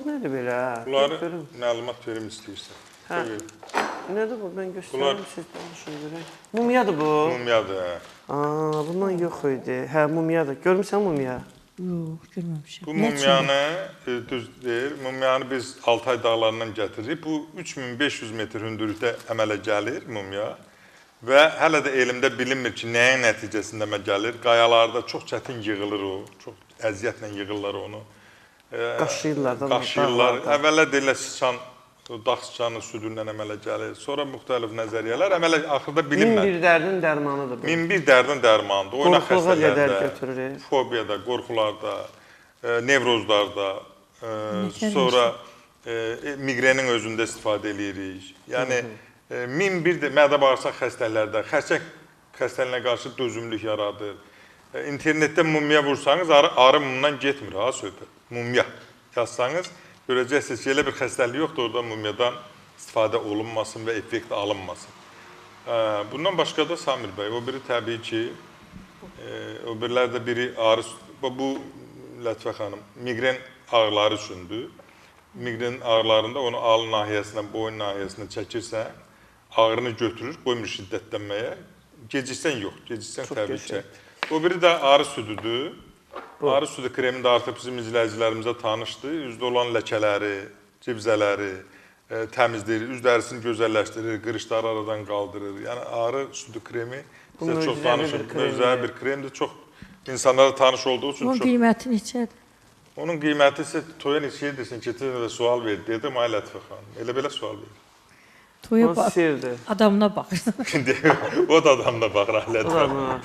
nədir belə? Bunları Görüm. məlumat verim istəyirsən. Hə. Buyur. Nədir bu? Mən göstərim, Bunlar- siz danışın görək. Mumyadır bu. Mumyadır. Hə. Aa, bundan yox idi. Hə, mumyadır. Görmüsən mumya? Yox, görməmişəm. Bu Nə üçün? mumyanı düz deyir. Mumyanı biz Altay dağlarından gətiririk. Bu 3500 metr hündürlükdə əmələ gəlir mumya. Və hələ də elmdə bilinmir ki, nəyin nəticəsində əmələ gəlir. Qayalarda çox çətin yığılır o. Çox əziyyətlə yığırlar onu. Qaşıyırlar da. Qaşıyırlar. dağlarda. Əvvəllər deyirlər siçan, dağ siçanı südündən əmələ gəlir. Sonra müxtəlif nəzəriyyələr əmələ axırda Min bilinmədi. bir dərdin dərmanıdır bu. Min bir dərdin dərmanıdır. Oynaq Qorxuğa qədər xəstələrdə, götürür. fobiyada, qorxularda, nevrozlarda, Nətər sonra miqrenin özündə istifadə eləyirik. Yəni min bir də mədə bağırsaq xəstələrdə, xərçəng xəstəliyinə qarşı dözümlük yaradır. İnternetdə mumya vursanız arı mumdan getmir ha söhbət. Mumya yazsanız görəcəksiniz ki, elə bir xəstəlik yoxdur, orada mumyadan istifadə olunmasın və effekt alınmasın. Bundan başqa da Samir bəy, o biri təbii ki, o birilər də biri ağrı, bu Lətifə xanım, miqren ağrıları üçündür. Miqren ağrılarında onu alın nahiyəsinə, boyun nahiyəsinə çəkirsən, ağrını götürür, qoymur şiddətlənməyə. Geciksən yox, geciksən Çox təbii ki. qəşəngdir. O biri də arı südüdür. Bu. Arı südü kremi də artıq bizim izləyicilərimizə tanışdır. Üzdə olan ləkələri, cibzələri təmizləyir, üz dərisini gözəlləşdirir, qırışları aradan qaldırır. Yəni arı südü kremi Bu sizə çox möcüzəvi tanışım, bir kremdir. möcüzəvi bir kremdir. Çox insanlara tanış olduğu üçün Bunun çox. qiyməti neçədir? Onun qiyməti isə toya neçə edirsin, keçən dəfə sual verdi. Dedim ay Lətifə xanım, elə belə sual verdi. Toya O bax, sirdir. adamına baxırsan. O da adamla baxır ay O da Lətifə. buna.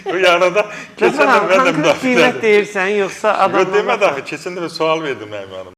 Bu yanında Lətifə keçən xanım, dəfə mən də konkret müdafiə qiymət deyirsən, yoxsa Yox adamdan demədi axı, keçən dəfə sual verdim mənim hanım.